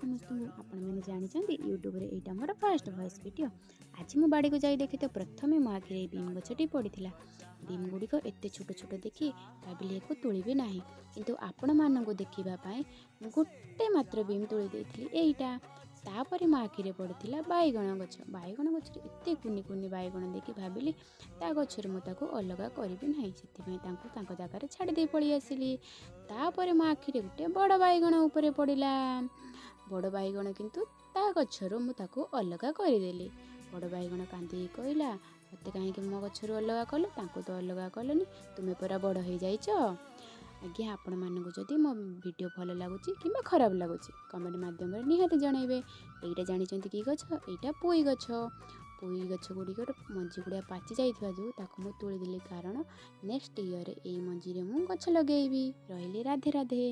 ସମସ୍ତଙ୍କୁ। ଆପଣମାନେ ଜାଣିଛନ୍ତି, ୟୁଟ୍ୟୁବରେ ଏଇଟା ମୋର ଫାଷ୍ଟ ଭଏସ୍ ଭିଡ଼ିଓ। ଆଜି ମୁଁ ବାଡ଼ିକୁ ଯାଇ ଦେଖି ତ ପ୍ରଥମେ ମୋ ଆଖିରେ ଏଇ ବିମ୍ ଗଛଟି ପଡ଼ିଥିଲା। ବିମ୍ ଗୁଡ଼ିକ ଏତେ ଛୋଟ ଛୋଟ ଦେଖି ଭାବିଲି ଏକୁ ତୋଳିବି ନାହିଁ, କିନ୍ତୁ ଆପଣମାନଙ୍କୁ ଦେଖିବା ପାଇଁ ଗୋଟେ ମାତ୍ର ବିମ୍ ତୋଳି ଦେଇଥିଲି ଏଇଟା। ତାପରେ ମୋ ଆଖିରେ ପଡ଼ିଥିଲା ବାଇଗଣ ଗଛ। ବାଇଗଣ ଗଛରେ ଏତେ କୁନି କୁନି ବାଇଗଣ ଦେଖି ଭାବିଲି ତା ଗଛରୁ ମୁଁ ତାକୁ ଅଲଗା କରିବି ନାହିଁ, ସେଥିପାଇଁ ତାଙ୍କୁ ତାଙ୍କ ଜାଗାରେ ଛାଡ଼ି ଦେଇ ପଳେଇ ଆସିଲି। ତାପରେ ମୋ ଆଖିରେ ଗୋଟେ ବଡ଼ ବାଇଗଣ ଉପରେ ପଡ଼ିଲା। ବଡ଼ ବାଇଗଣ, କିନ୍ତୁ ତା ଗଛରୁ ମୁଁ ତାକୁ ଅଲଗା କରିଦେଲି। ବଡ଼ ବାଇଗଣ କାନ୍ଦିକି କହିଲା, ମୋତେ କାହିଁକି ମୋ ଗଛରୁ ଅଲଗା କଲ? ତାଙ୍କୁ ତ ଅଲଗା କଲନି, ତୁମେ ପରା ବଡ଼ ହେଇଯାଇଛ। ଆଜ୍ଞା, ଆପଣମାନଙ୍କୁ ଯଦି ମୋ ଭିଡ଼ିଓ ଭଲ ଲାଗୁଛି କିମ୍ବା ଖରାପ ଲାଗୁଛି, କମେଣ୍ଟ ମାଧ୍ୟମରେ ନିହାତି ଜଣାଇବେ। ଏଇଟା ଜାଣିଛନ୍ତି କି ଗଛ? ଏଇଟା ପୋଇ ଗଛ। ପୋଇ ଗଛ ଗୁଡ଼ିକର ମଞ୍ଜି ଗୁଡ଼ା ପାଚି ଯାଇଥିବା ଯୋଗୁଁ ତାକୁ ମୁଁ ତୋଳିଦେଲି, କାରଣ ନେକ୍ସଟ ଇୟର୍ରେ ଏଇ ମଞ୍ଜିରେ ମୁଁ ଗଛ ଲଗେଇବି। ରହିଲି, ରାଧେ ରାଧେ।